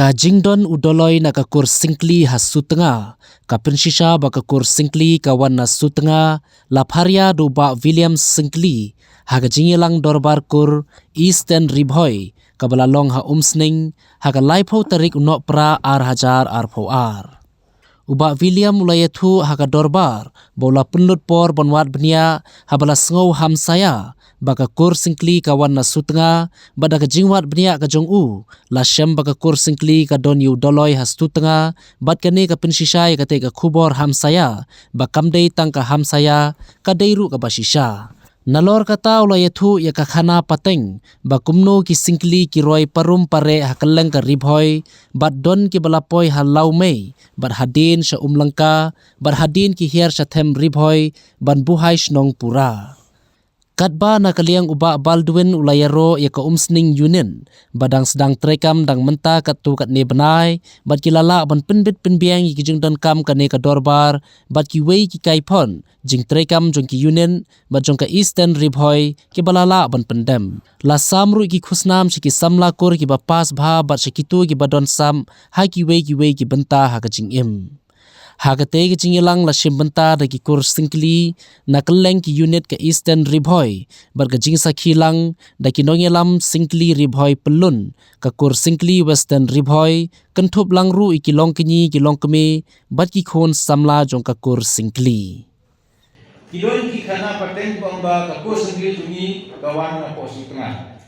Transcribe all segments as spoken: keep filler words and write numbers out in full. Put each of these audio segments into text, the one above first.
Ka jingdon u Doloi na ka kur Syngkli ha Sutnga, ka pynshisha ba ka kur Syngkli ka wan na Sutnga, la pharia da u Bah William Syngkli, ha ka jingïalang dorbar kur Eastern Ri Bhoi, kaba la long ha Umsning, ha ka laiphew tarik u Nohprah ar hajar arphew ar. U Bah William u la ïathuh ha ka dorbar, ba u la pynlut por ban wad bniah, haba la sngew hamsaïa, ba ka kur Syngkli ka wan na Sutnga, bad da ka jingwad bniah ka jong u, la shem ba ka kur Syngkli ka don ïa u Doloi ha Sutnga, bad kane ka pynshisha ïa katei ka khubor hamsaïa, ba kam dei tang ka hamsaïa, ka dei ruh kaba shisha. Nalor kata u la ïathuh ïa ka khana pateng, ba kumno ki Syngkli ki roi parum pareh ha kylleng ka Ri Bhoi, bad don kiba la poi ha Lawmei, bad hadien sha Umlangka, bad hadien ki hiar sha them Ri Bhoi, ban buhai shnong pura. Katba na ka liang u Bah Baldwin u la ïaroh ïa ka Umsning Unit, ba dang sdang treikam dang mynta katto katne bnai, bad ki la lah ban pynbit pynbiang ïa ki jingdonkam kane ka dorbar, bad kiwei ki kaiphod, jingtreikam jong ki unit, bad jong ka Eastern Ri Bhoi, kiba la lah ban pyndem. La sam ruh ki khusnam sha ki samla kur kiba pass bha bad sha kito kiba don sap, ha kiwei kiwei ki bynta ha ka jingim. Ha katei ka jingïalang la shim bynta da ki kur Syngkli, na kylleng ki unit ka Eastern Ri Bhoi, bad ka jingsakhi lang, da ki nongïalam Syngkli Ri Bhoi Pyllun, ka kur Syngkli Western Ri Bhoi, kynthup lang ruh ïa ki longkñi ki longkmie, bad ki khun samla jong ka kur Syngkli. Ki don ki khana pateng ba ong ba ka kur Syngkli jong ngi ka wan na poh Sutnga.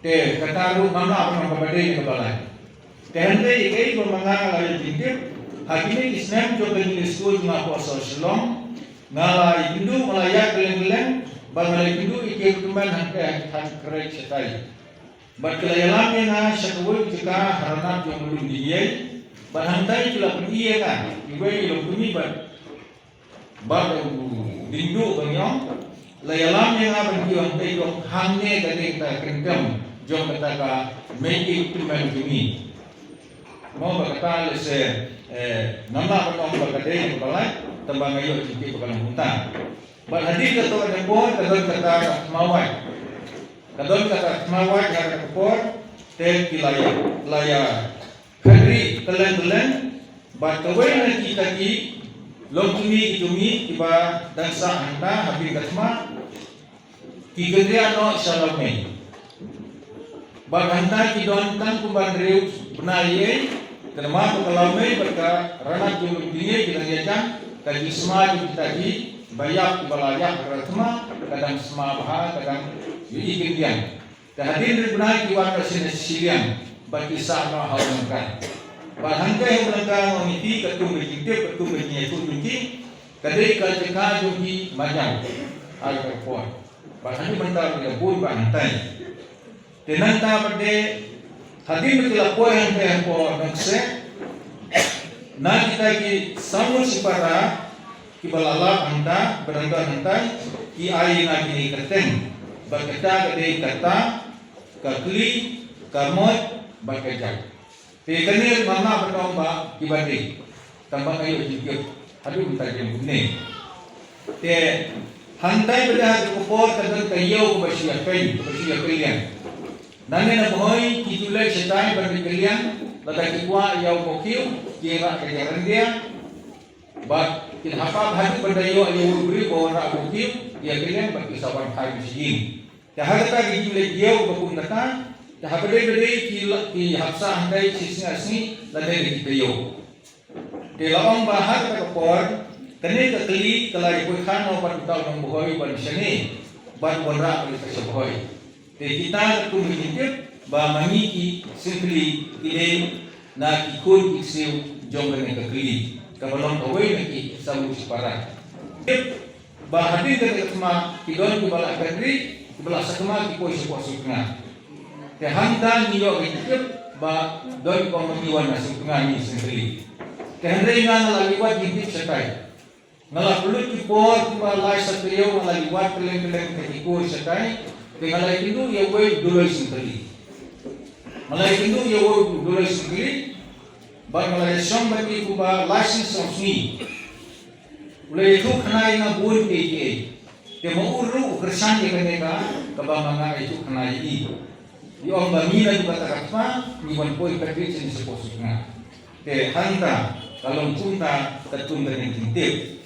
Te kata ruh ngam lah ban ong kaba dei kaba lai. Te hynrei ïa kaei ba ma nga nga la ïoh jingtip, ha kine ki snem jong ka jingïaskul jong nga ha Shillong, nga la ïakynduh, nga la ïaid kylleng kylleng, bad nga la ïakynduh ïa ki recruitment hangtei ha ki thaiñ khreh shatai. Bad ki la ïalam ïa nga sha kawei ka jaka ha Ranab jong u Lum Dieng, bad hangtai ki la pyni ïa nga kiwei ki longkmie bad, bad u Diengduh ba ngi ong, la ïalam ïa nga ban kiew hangtai, ong hangne ka dei kata ka kyntem jong kata ka mei recruitment jong ngi. Mo ba kata lehse, eh, ngam lah ban ong ba ka dei kaba lai, tangba nga ïoh jingtip ba ka long kumta. Bad hadien kato ka por ka don kata ka thma wait. Ka don kata ka thma wait ha kata ka por, te ki la ïa, la ïa khatrieh kylleng kylleng, bad kawei na kita ki longkmie ki jong ngi kiba dang sah hangta ha pdeng ka thma, ki kynriah noh sha Lawmei. Bad hangta ki don tang kumba hynriew bnai ei, te namar ba ka Lawmei bad ka Ranab jong u Lum Dieng ki dang ïa jam, ka jingsma jong kita kiba ïap kiba la ïap ha ka thma, ka dang sma bha, ka dang ïohi kyndiang. Te hadien hynriew bnai ki wan noh sha shiliang, bad ki sah noh ha Umlangka. Bad hangta ha Umlangka nga ong ïa phi, katkum ka jingtip, katkum ka jingïathuh jong ki, ka dei ka jaka jong ki majan. Ha ka por. Bad hangne mynta ruh la bun bha hangtai. Te nangta pat de, hadien ba ki la poi hangtai hapoh Nongkseh, na kita ki saw ngut shipara kiba la lap hangta, ba dang don hangtai, ki ai ïa nga kine ki kyrteng. Bad kata ka dei ka Ta, ka Kli, ka Moit, bad ka Jack. Te kane ruh ngam lah ban ong ba kiba dei. Tangba nga ïoh jingtip haduh mynta jong kumne. Te hangtai pat de ha ka por ka don ka ïew kaba shu ïakren, kaba shu ïakylliang. Nangne na Bhoi ki ju leit shatai ban ïakylliang, lada ki kwah ïa u bokiew, ki rah ka jingrandia. Bad kin hap haduh ban da ïoh ïa u briew ba wanrah u bokiew, ïakylliang bad ki sa wan phai bad shijing. Te ha kata ka jingleit ïew ba kum kata, te haba dei ba dei ki la, ki hap sah hangtai shi sngi ar sngi, lane da ki taïew. Te la ong ba ha kata ka por, kane ka kli ka la ïa poi kha noh bad uta u nong Bhoi ban shane, ban wanrah ka sha Bhoi. Te kita katkum ka jingtip ba ma ngi ki Syngkli ki dei na ki khun ki ksiew jong kane ka kli, kaba long kawei na ki saw ngut shipara. Tip ba hadien kane ka thma ki don kiba la kynriah, kiba la sakma ki poi sha poh Sutnga. Te hangta ngi ïoh ka jingtip ba don kiba ong ba ngi wan na Sutnga ngi Syngkli. Te hynrei nga nga la liwat jingtip shatai. Nga la pynlut ki por kumba lai san taïew, nga la liwat kylleng kylleng ka ki kur shatai. Te nga la ïakynduh ïa uwei u Doloi Syngkli. Nga la ïakynduh ïa uwei u Doloi Syngkli. Bad nga la ïashong bad i kumba lai san sngi. U la ïathuh khana ïa nga bun kiei kiei. Te ma u ruh u kyrshan ïa kane ka, kaba ma nga ïathuh khana ïa i. Ngi ong ba ngi na ki bata ka kpa ngi wan poi pat bit sha ki sha pos nga. Te hangta ka long kumta ka tum da ngi tip.